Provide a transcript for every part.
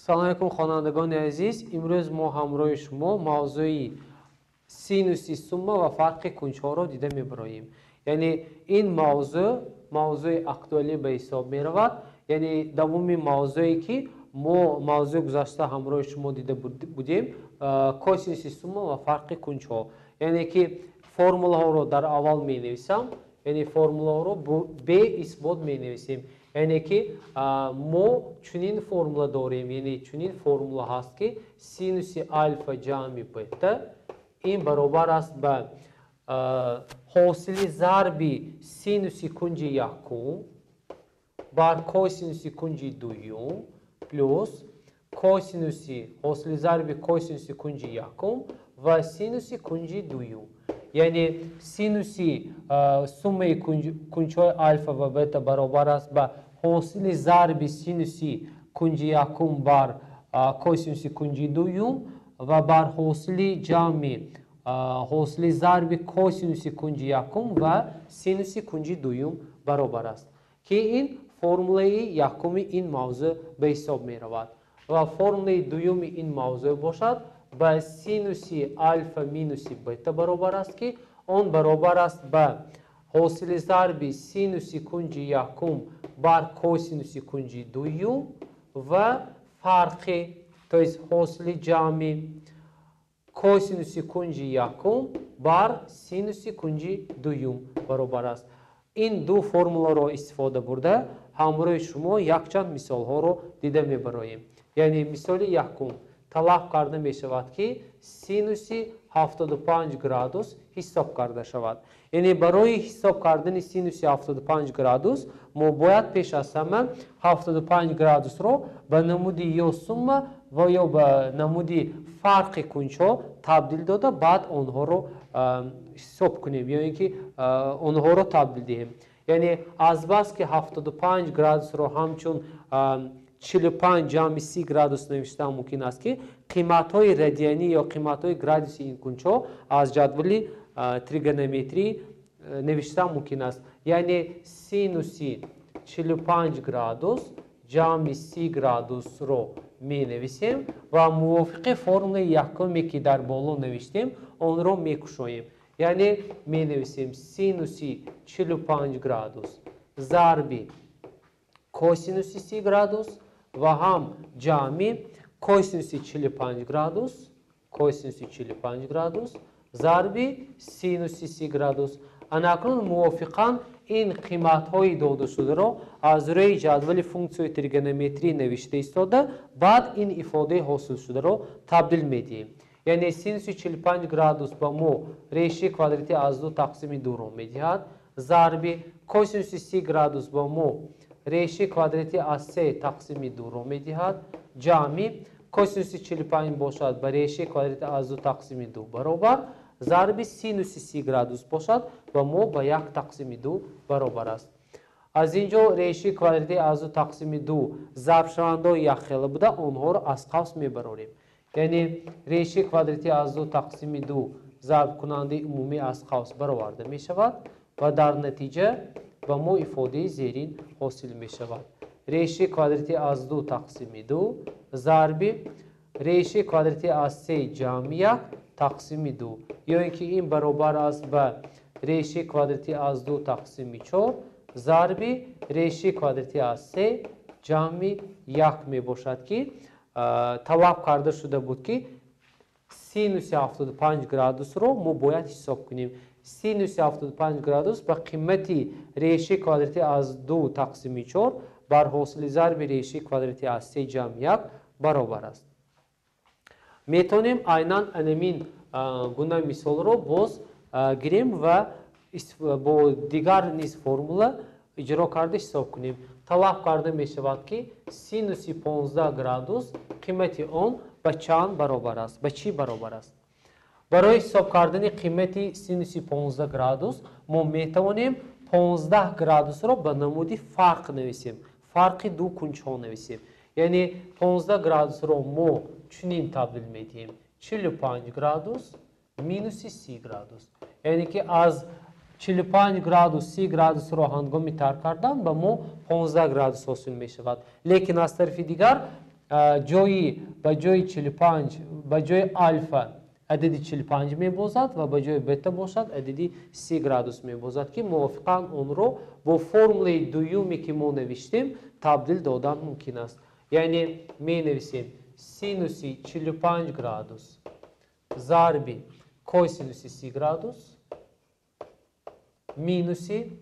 Салом алейкум, хонандагони азиз. Имрӯз мо ҳамроҳи шумо мавзӯи синуси сумма ва фарқи кунҷҳоро дида мебароем. Яъне ин мавзӯъ мавзӯи актуалӣ ба ҳисоб меравад. Яъне давоми мавзӯе, ки мо мавзӯи гузашта ҳамроҳи шумо дида будем, косинуси сумма ва фарқи кунҷҳо. Яъне ки формулаҳоро дар аввал менависам, яъне формулаҳоро беисбот менависем. Яъне ки мо чунин формула дорем, яъне чунин формула ҳаст, ки синуси алфа ҷамъи бета ин баробар аст ба ҳосили зарби синуси кунҷи якум бар косинуси кунҷи дуюм плюс косинуси ҳосили зарби косинуси кунҷи якум ва синуси кунҷи дуюм. Яъне синуси суммаи кунҷҳои алфа ва бета баробар аст ба ҳосили зарби синуси кунҷи якум бар косинуси кунҷи дуюм ва бар ҳосили ҷамъи ҳосили зарби косинуси кунҷи якум ва синуси кунҷи дуюм баробар аст, ки ин формулаи якуми ин мавзӯъ ба ҳисоб меравад. Ва формулаи дуюми ин мавзӯъ бошад, ба синуси алфа минуси бета баробар аст, ки он баробар аст ба ҳосили зарби синуси кунҷи якум бар косинуси кунҷи дуюм ва фарқи, то есть ҳосили ҷамъи косинуси кунҷи якум бар синуси кунҷи дуюм баробар аст. Ин ду формуларо истифода бурда, ҳамроҳи шумо якчанд мисолҳоро дида мебароем. Яъне мисоли якум: талаб карда мешавад, ки синуси 75 градус ҳисоб карда шавад. Яъне барои ҳисоб кардани синуси 75 градус мо бояд пеш аз ҳама 75 градусро ба намуди ё сумма ва ё ба намуди фарқи кунҷҳо табдил дода, баъд онҳоро ҳисоб кунем ё ин ки онҳоро табдил диҳем. Яъне азбаски 75 градусро ҳамчун 45 ҷамъи 30 градус навиштан мумкин аст, ки қиматҳои радианӣ ё қиматҳои градуси ин кунҷҳо аз ҷадвали тригонометрӣ навиштан мумкин аст. Яъне синуси 45 градус ҷамъи 30 градусро менависем ва мувофиқи формулаи якуме, ки дар боло навиштем, онро мекушоем. Яъне менависем синуси 45 градус зарби косинуси 30 градус ва ҳам ҷамъи косинуси 45 градус, косинуси 45 градус зарби синуси 30 градус. Ана акнун мувофиқан ин қиматҳои додашударо аз рӯи ҷадвали функсияи тригонометрӣ навишта истода, баъд ин ифодаи ҳосилшударо табдил медиҳем. Яъне синуси 45 градус ба мо решаи квадрати аз 2 тақсими 2-ро медиҳад, зарби косинуси 30 градус ба мо решаи квадрати аз 3 тақсими 2-ро медиҳад, ҷамъи косинуси 45 бошад, ба решаи квадрати аз 2 тақсими 2 баробар, зарби синуси 30 градус бошад, ба мо ба 1 тақсими 2 баробар аст. Аз ин ҷо решаи квадрати аз 2 тақсими 2 зарбшавандаҳои якхела буда, онҳоро аз қавс мебарорем. Яъне решаи квадрати аз 2 тақсими 2 зарбкунандаи умумӣ аз қавс бароварда мешавад ва дар натиҷа ба мо ифодаи зерин ҳосил мешавад: решаи квадрати аз 2 тақсими 2 зарби решаи квадрати аз 3 ҷамъи 1 тақсими 2, ё ин ки ин баробар аст ба решаи квадрати аз 2 тақсими 4 зарби решаи квадрати аз 3 ҷамъи 1 мебошад, ки талаб карда шуда буд, ки синуси 75 градусро мо бояд ҳисоб кунем. Синуси 75 градус ба қимати решаи квадрати аз 2 тақсими 4 бар ҳосили зарби решаи квадрати аз 3 ҷамъи 1 баробар аст. Метавонем айнан анамин гуна мисолро боз гирем ва бо дигар низ формула иҷро карда ҳисоб кунем. Талаб карда мешавад, ки синуси 15 градус қимати он ба чанд баробар аст, ба чӣ баробар аст? Барои ҳисоб кардани қимати синуси 15 градус мо метавонем 15 градусро ба намуди фарқ нависем, фарқи ду кунҷҳо нависем. Яъне 15 градусро мо чунин табдил медиҳем: 45 градус минуси 30 градус. Яъне ки аз 45 градус 30градусро ҳангоми тарк кардан ба мо 15 градус ҳосил мешавад. Лекин аз тарафи дигар ҷои ба ҷои 45, ба ҷои алфа адади 45 мебозад ва ба ҷои бета бошад адади 30 градус мебозад, ки мувофиқан онро бо формулаи дуюме, ки мо навиштем, табдил додан мумкин аст. Яъне менависем синуси 45 градус зарби косинуси 30 градус минуси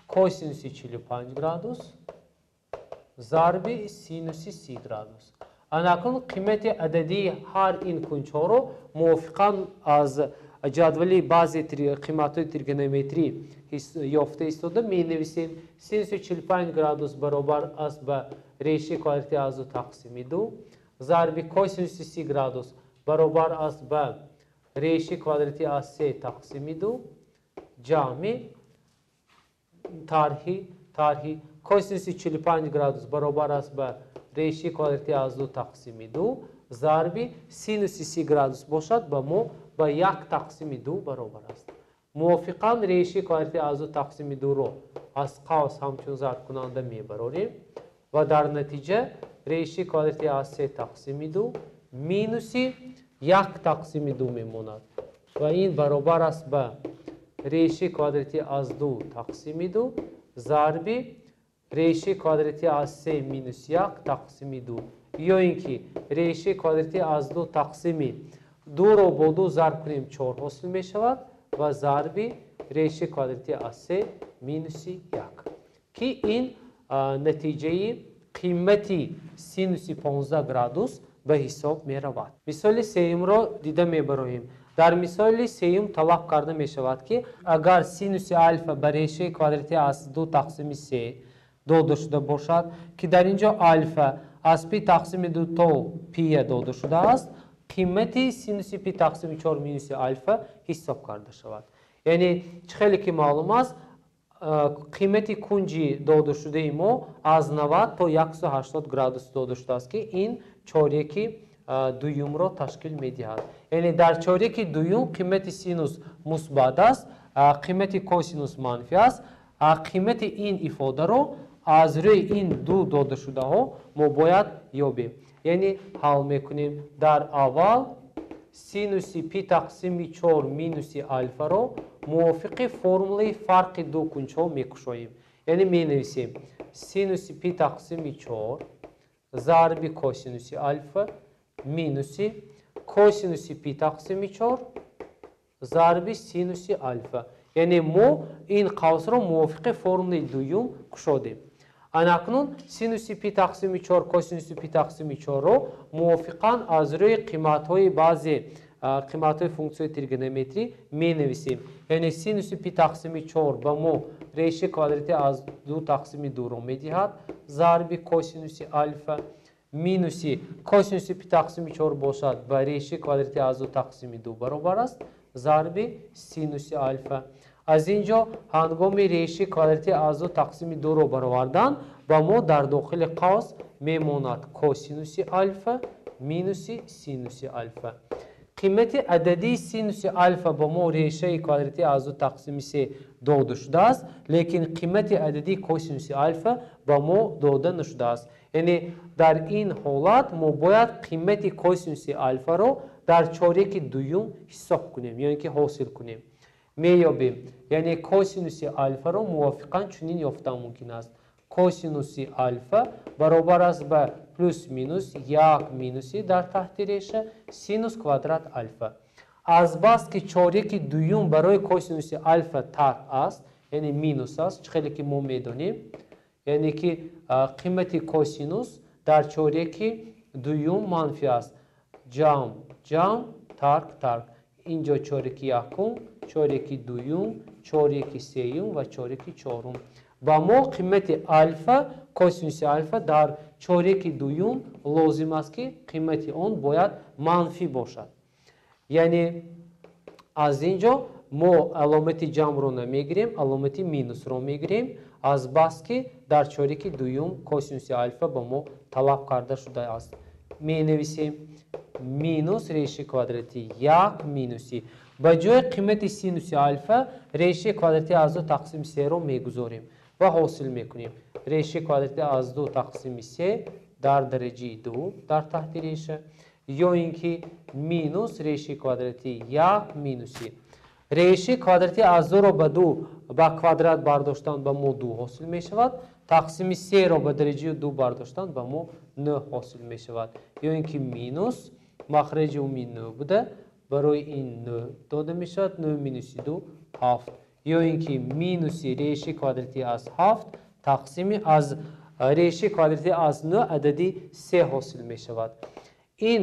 косинуси 45 градус зарби синуси 30 градус. Анакун қимати ададии ҳар ин кунҷҳоро мувофиқан аз ҷадвали баъзе қиматҳои тригонометрӣ ёфта истода менависем. Синуси 45 градус баробар аст ба решаи квадрати аз 2 тақсими 2, зарби косинуси 30 градус баробар аст ба решаи квадрати аз 3 тақсими 2, ҷамъи тарҳи косинуси 45 градус баробар аст ба решаи квадрати аз 2 тақсими 2, зарби синуси 30 градус бошад ба мо ба 1 тақсими 2 баробар аст. Мувофиқан решаи квадрати аз 2 тақсими 2-ро аз қавс ҳамчун зарбкунанда мебарорем ва дар натиҷа решаи квадрати аз 3 тақсими 2 минуси 1 тақсими 2 мемонад ва ин баробар аст ба решаи квадрати аз 2 тақсими 2 зарби решаи квадрати аз 3 минус 1 тақсими 2, ё ин ки решаи квадрати аз 2 тақсими 2-ро бо 2 зарб кунем 4 ҳосил мешавад ва зарби решаи квадрати аз 3 минуси 1, ки ин натиҷаи қимати синуси 15 градус ба ҳисоб меравад. Мисоли сеюмро дида мебароем. Дар мисоли сеюм талаб карда мешавад, ки агар синуси алфа ба решаи квадрати аз 2 тақсими 3 дода шуда бошад, ки дар ин ҷо алфа аз пи тақсими 2 то пия дода шудааст, қимати синуси пи тақсими 4 минуси алфа ҳисоб карда шавад. Яъне чӣ хеле ки маълум аст, қимати кунҷи додашудаи мо аз 90 то 180 градус дода шудааст, ки ин чоряки дуюмро ташкил медиҳад. Яъне дар чоряки дуюм қимати синус мусбат аст, қимати косинус манфӣ аст. Қимати ин ифодаро аз рӯи ин ду додашудаҳо мо бояд ёбем. Яъне ҳал мекунем. Дар аввал синуси пи тақсими 4 минуси алфаро мувофиқи формулаи фарқи ду кунҷҳо мекушоем. Яъне менависем синуси пи тақсими 4 зарби косинуси алфа минуси косинуси пи тақсими 4 зарби синуси алфа. Яъне мо ин қавсро мувофиқи формулаи дуюм кушодем. Анакнун синуси пи тақсими 4 косинуси пи тақсими 4-ро мувофиқан аз рӯи қиматҳои баъзе қиматҳои функсияи тригонометрӣ менависем. Яъне синуси пи тақсими 4 ба мо решаи квадрати аз 2 тақсими 2-ро медиҳад, зарби косинуси алфа минуси косинуси пи тақсими 4 бошад ба решаи квадрати аз 2 тақсими 2 баробар аст, зарби синуси алфа. Аз ин ҷо ҳангоми решаи квадрати аз 2 тақсими 2-ро баровардан ба мо дар дохили қавс мемонад косинуси алфа минуси синуси алфа. Қимати ададии синуси алфа ба мо решаи квадрати аз 2 тақсими 3 дода шудааст, лекин қимати ададии косинуси алфа ба мо дода нашудааст. Яъне дар ин ҳолат мо бояд қимати косинуси алфаро дар чоряки дуюм ҳисоб кунем, ё ин ки ҳосил кунем. Меёбем. Яъне косинуси алфаро мувофиқан чунин ёфтан мумкин аст. Косинуси алфа баробар аст ба плюс минус 1 минуси дар таҳти реша синус квадрат алфа. Азбаски чоряки дуюм барои косинуси алфа тарк аст, яъне минус аст, чӣ хеле ки мо медонем, яъне ки қимати косинус дар чоряки дуюм манфӣ аст. Ҷамъ, ҷамъ, тарк, тарк. Инҷо чоряки якум, чоряки дуюм, чоряки сеюм ва чоряки чорум. Ба мо қимати алфа, косинуси алфа дар чоряки дуюм лозим аст, ки қимати он бояд манфӣ бошад. Яъне аз ин ҷо мо аломати ҷамъро намегирем, аломати минусро мегирем, азбаски дар чоряки дуюм косинуси алфа ба мо талаб карда шудааст. Менависем минус решаи квадрати 1 минуси. Ба ҷои қимати синуси алфа решаи квадрати аз 2 тақсими 3-ро мегузорем ва ҳосил мекунем. Решаи квадрати аз 2 тақсими 3 дар дараҷаи 2 дар таҳти реша, ё ин ки минус решаи квадратии 1 минуси решаи квадратии аз 2-ро ба 2 ба квадрат бардоштан ба мо 2 ҳосил мешавад, тақсими 3-ро ба дараҷаи 2 бардоштан ба мо 9 ҳосил мешавад, ё ин ки минус махраҷи умумӣ 9 буда, барои ин 9 дода мешавад, 9 минуси 2 7, ё ин ки минуси решаи квадратии аз 7 тақсими аз решаи квадратии аз 9 адади 3 ҳосил мешавад. Ин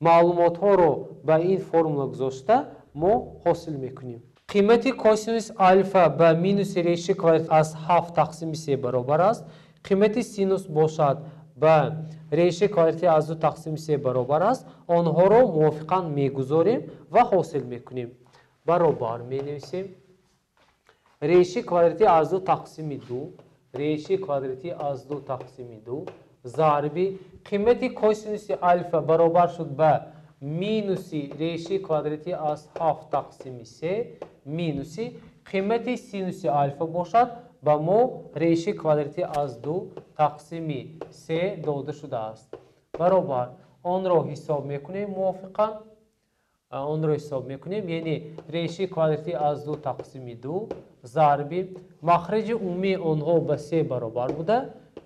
маълумотҳоро ба ин формула гузошта мо ҳосил мекунем. Қимати косинус алфа ба минуси решаи квадрат аз 7 тақсими 3 баробар аст. Қимати синус бошад ба решаи квадрати аз 2 тақсими 3 баробар аст. Онҳоро мувофиқан мегузорем ва ҳосил мекунем. Баробар менависем решаи квадрати аз 2 тақсими 2, решаи квадрати аз 2 тақсими 2 зарби қимати косинуси алфа баробар шуд ба минуси решаи квадрати аз 7 тақсими 3 минуси қимати синуси алфа бошад ба мо решаи квадрати аз 2 тақсими 3 дода шудааст. Баробар онро ҳисоб мекунем мувофиқан, онро ҳисоб мекунем, яъне решаи квадрати аз 2 тақсими 2 зарби махраҷи умумии онҳо ба 3 баробар буда,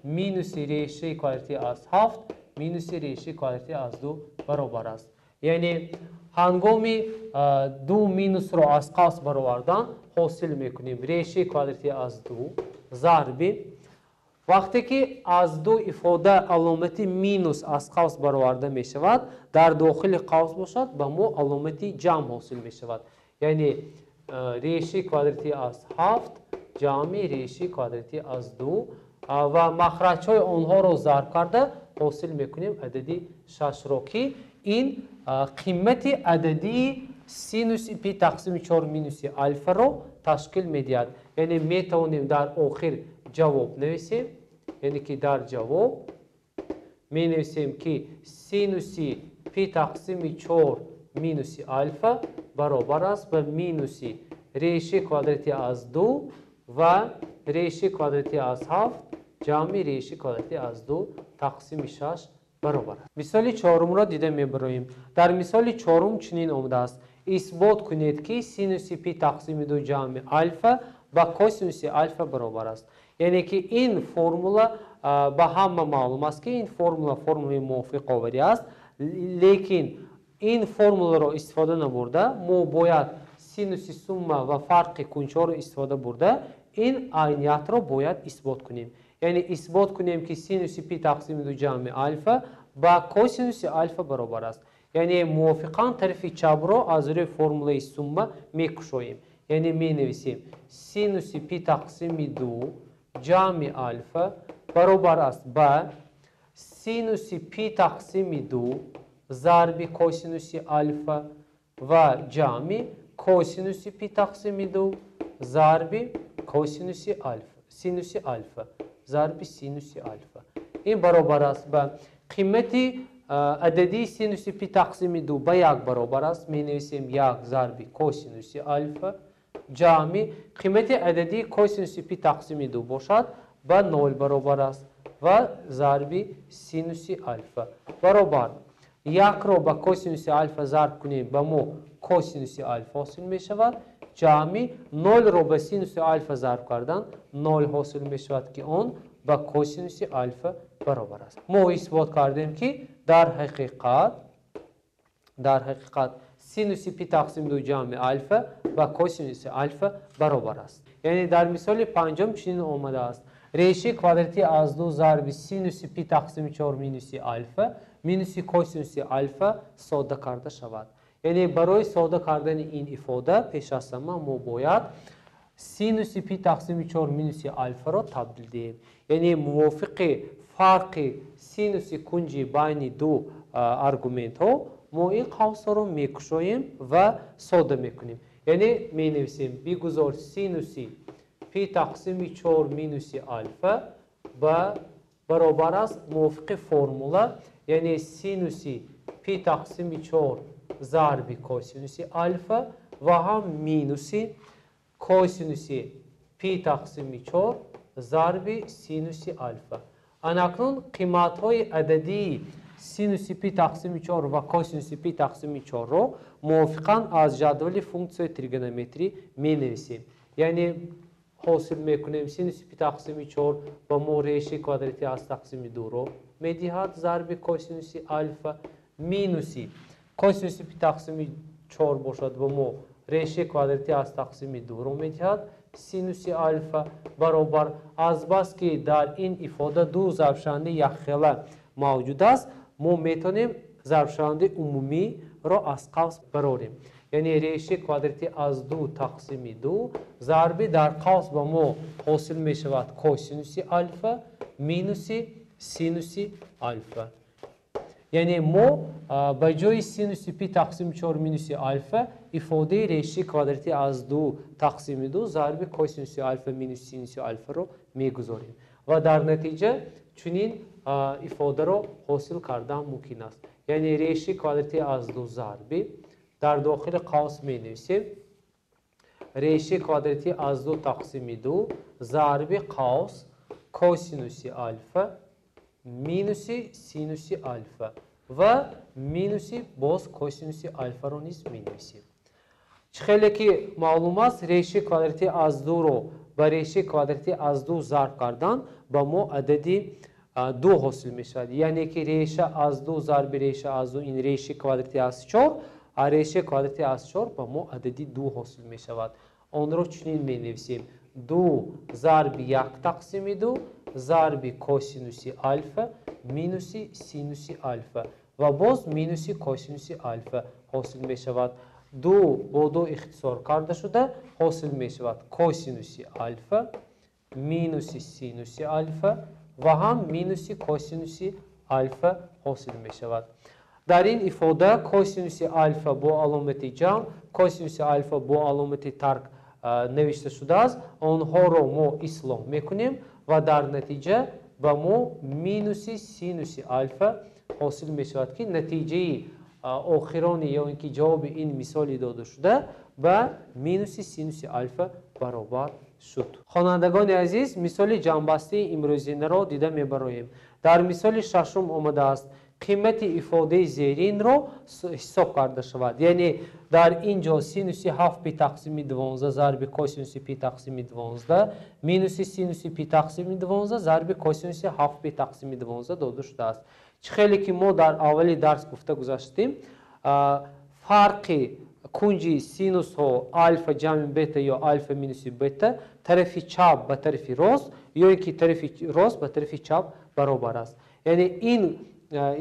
минуси решаи квадрати аз 7 минуси решаи квадрати аз 2 баробар аст. Яъне ҳангоми ду минусро аз қавс баровардан ҳосил мекунем решаи квадрати аз 2 зарби вақте ки аз 2 ифода аломати минус аз қавс бароварда мешавад, дар дохили қавс бошад ба мо аломати ҷамъ ҳосил мешавад. Яъне решаи квадрати аз 7 ҷамъи решаи квадрати аз 2 ва махраҷҳои онҳоро зарб карда ҳосил мекунем адади 6-ро, ки ин қимати ададии синуси пи тақсими 4 минуси алфаро ташкил медиҳад. Яъне метавонем дар охир ҷавоб нависем, яъне ки дар ҷавоб менависем ки синуси пи тақсими 4 минуси алфа баробар аст ба минуси решаи квадрати аз 2 ва решаи квадрати аз 7 ҷамъи решаи квадрати аз 2 тақсими 6 баробар аст. Мисоли чорумро дида мебароем. Дар мисоли чорум чунин омадааст: исбот кунед ки синуси пи тақсими 2 ҷамъи алфа ба косинуси алфа баробар аст. Яъне ки ин формула ба ҳама маълум аст ки ин формула формулаи мувофиқоварӣ аст, лекин ин формуларо истифода набурда мо бояд синуси сумма ва фарқи кунҷҳоро истифода бурда ин айниятро бояд исбот кунем. Яъне исбот кунем ки синуси пи тақсими 2 ҷамъи алфа ба косинуси алфа баробар аст. Яъне мувофиқан тарафи чапро аз рӯи формулаи сумма мекушоем. Яъне менависем синуси пи тақсими 2 ҷамъи алфа баробар аст ба синуси пи тақсими 2 зарби косинуси алфа ва ҷамъи косинуси пи тақсими 2 зарби косинуси алфа, синуси алфа зарби синуси алфа. Ин баробар аст ба қимати ададии синуси пи тақсими 2 ба 1 баробар аст. Менависем 1 зарби косинуси алфа ҷамъи қимати ададии косинуси пи тақсими 2 бошад ба 0 баробар аст ва зарби синуси алфа баробар 1-ро ба косинуси алфа зарб кунем ба мо косинуси алфа ҳосил мешавад, ҷамъи 0-ро ба синуси алфа зарб кардан 0 ҳосил мешавад ки он ба косинуси алфа баробар аст. Мо исбот кардем ки дар ҳақиқат синуси пи тақсими 2 ҷамъи алфа ба косинуси алфа баробар аст. Яъне дар мисоли панҷум чунин омадааст: решаи квадрати аз 2 зарби синуси пи тақсими 4 минуси алфа минуси косинуси алфа сода карда шавад. Яъне барои сода кардани ин ифода пеш аз ҳама мо бояд синуси пи тақсими 4 минуси алфаро табдил диҳем. Яъне мувофиқи фарқи синуси кунҷи байни ду аргументҳо мо ин қавсҳоро мекушоем ва сода мекунем. Яъне менависем бигузор синуси пи тақсими 4 минуси алфа ба баробар аст мувофиқи формула, яъне синуси пи тақсими 4 зарби косинуси алфа ва ҳам минуси косинуси пи тақсими 4 зарби синуси алфа. Анакнун қиматҳои ададии синуси пи тақсими 4 ва косинуси пи тақсими 4-ро мувофиқан аз ҷадвали функсияи тригонометрӣ менависем. Яъне ҳосил мекунем синуси пи тақсими 4 ба мо решаи квадрати аз тақсими 2-ро медиҳад зарби косинуси алфа минуси косинуси пи тақсими 4 бошад ба мо решаи квадрати аз тақсими 2-ро медиҳад синуси алфа баробар. Азбаски дар ин ифода ду зарбшавандаи якхела мавҷуд аст, мо метавонем зарбшавандаи умумиро аз қавс барорем. Яъне решаи квадрати аз 2 тақсими 2 зарби дар қавс ба мо ҳосил мешавад косинуси алфа минуси синуси алфа. Яъне мо ба ҷои синуси пи тақсими 4 минуси алфа ифодаи решаи квадрати аз 2 тақсими 2 зарби косинуси алфа минуси синуси алфаро мегузорем ва дар натиҷа чунин ифодаро ҳосил кардан мумкин аст. Яъне решаи квадрати аз 2 зарби дар дохили қавс менависем решаи квадрати аз 2 тақсими 2 зарби қавс косинуси алфа минуси синуси алфа ва минуси боз косинуси алфаро низ менависем. Чӣ хеле ки маълум аст, решаи квадрати аз 2-ро ба решаи квадрати аз 2 зарб кардан ба мо адади 2 ҳосил мешавад. Яъне ки реша аз 2 зарби реша аз 2 ин решаи квадрати аз 4, а решаи квадрати аз 4 ба мо адади 2 ҳосил мешавад. Онро чунин менависем: 2 зарби 1 тақсими 2 зарби косинуси алфа минуси синуси алфа ва боз минуси косинуси алфа ҳосил мешавад. 2 бо 2 ихтисор карда шуда ҳосил мешавад косинуси алфа минуси синуси алфа ва ҳам минуси косинуси алфа ҳосил мешавад. Дар ин ифода косинуси алфа бо аломати ҷамъ, косинуси алфа бо аломати тарк навишта шудааст. Онҳоро мо ислоҳ мекунем ва дар натиҷа ба мо минуси синуси алфа ҳосил мешавад, ки натиҷаи охирони ё ин ки ҷавоби ин мисоли додашуда ба минуси синуси алфа баробар шуд. Хонандагони азиз, мисоли ҷамъбастии имрӯзинаро дида мебароем. Дар мисоли шашум омадааст қимати ифодаи зеринро ҳисоб карда шавад. Яъне дар ин ҷо синуси 7 пи тақсими 12 зарби косинуси пи тақсими 12 минуси синуси пи тақсими 12 зарби косинуси 7 пи тақсими 12 дода шудааст. Чӣ хеле ки мо дар аввали дарс гуфта гузаштем, фарқи кунҷи синусҳо алфа ҷамъи бета ё алфа минуси бета тарафи чап ба тарафи рост ё ин ки тарафи рост ба тарафи чап баробар аст. Яъне ин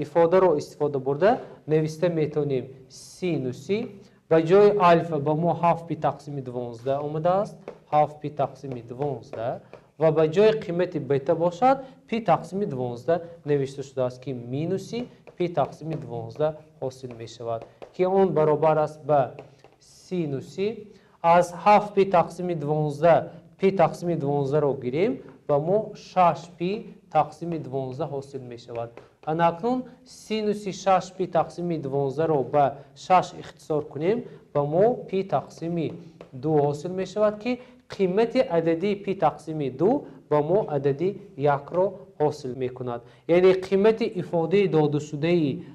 ифодаро истифода бурда нависта метавонем синуси ба ҷои алфа ба мо 7 пи тақсими 12 омадааст, 7 пи тақсими 12 ва ба ҷои қимати бета бошад пи тақсими 12 навишта шудааст, ки минуси пи тақсими 12 ҳосил мешавад, ки он баробар аст ба синуси аз 7 пи тақсими 12 пи тақсими 12-ро гирем ба мо 6 пи тақсими 12 ҳосил мешавад. Анакнун синуси 6 пи тақсими 12-ро ба 6 ихтисор кунем ба мо пи тақсими 2 ҳосил мешавад, ки қимати ададии пи тақсими 2 ба мо адади 1-ро ҳосил мекунад. Яъне қимати ифодаи додашудаи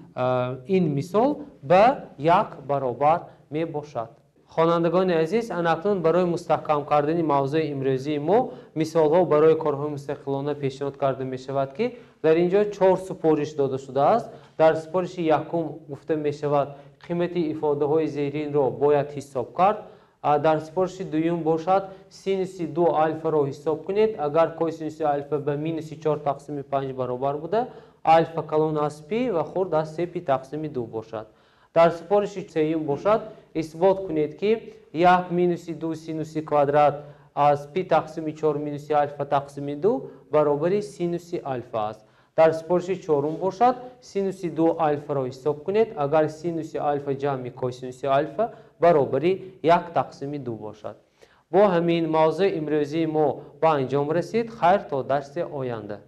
ин мисол ба 1 баробар мебошад. Хонандагони азиз, анакнун барои мустаҳкам кардани мавзӯи имрӯзии мо мисолҳо барои корҳои мустақилона пешниҳод карда мешавад, ки дар ин ҷо 4 супориш дода шудааст. Дар супориши якум гуфта мешавад қимати ифодаҳои зеринро бояд ҳисоб кард. Дар супориши дуюм бошад синуси 2 алфаро ҳисоб кунед, агар косинуси алфа ба минуси 4 тақсими 5 баробар буда, алфа калон аз пи ва хурд аз 3 пи тақсими 2 бошад. Дар супориши сеюм бошад исбот кунед, ки 1 минуси 2 синуси квадрат аз пи тақсими 4 минуси алфа тақсими 2 баробари синуси алфа аст. Дар супориши чорум бошад синуси 2 алфаро ҳисоб кунед, агар синуси алфа ҷамъи косинуси алфа баробари 1 тақсими 2 бошад. Бо ҳамин мавзӯи имрӯзии мо ба анҷом расид. Хайр то дарси оянда.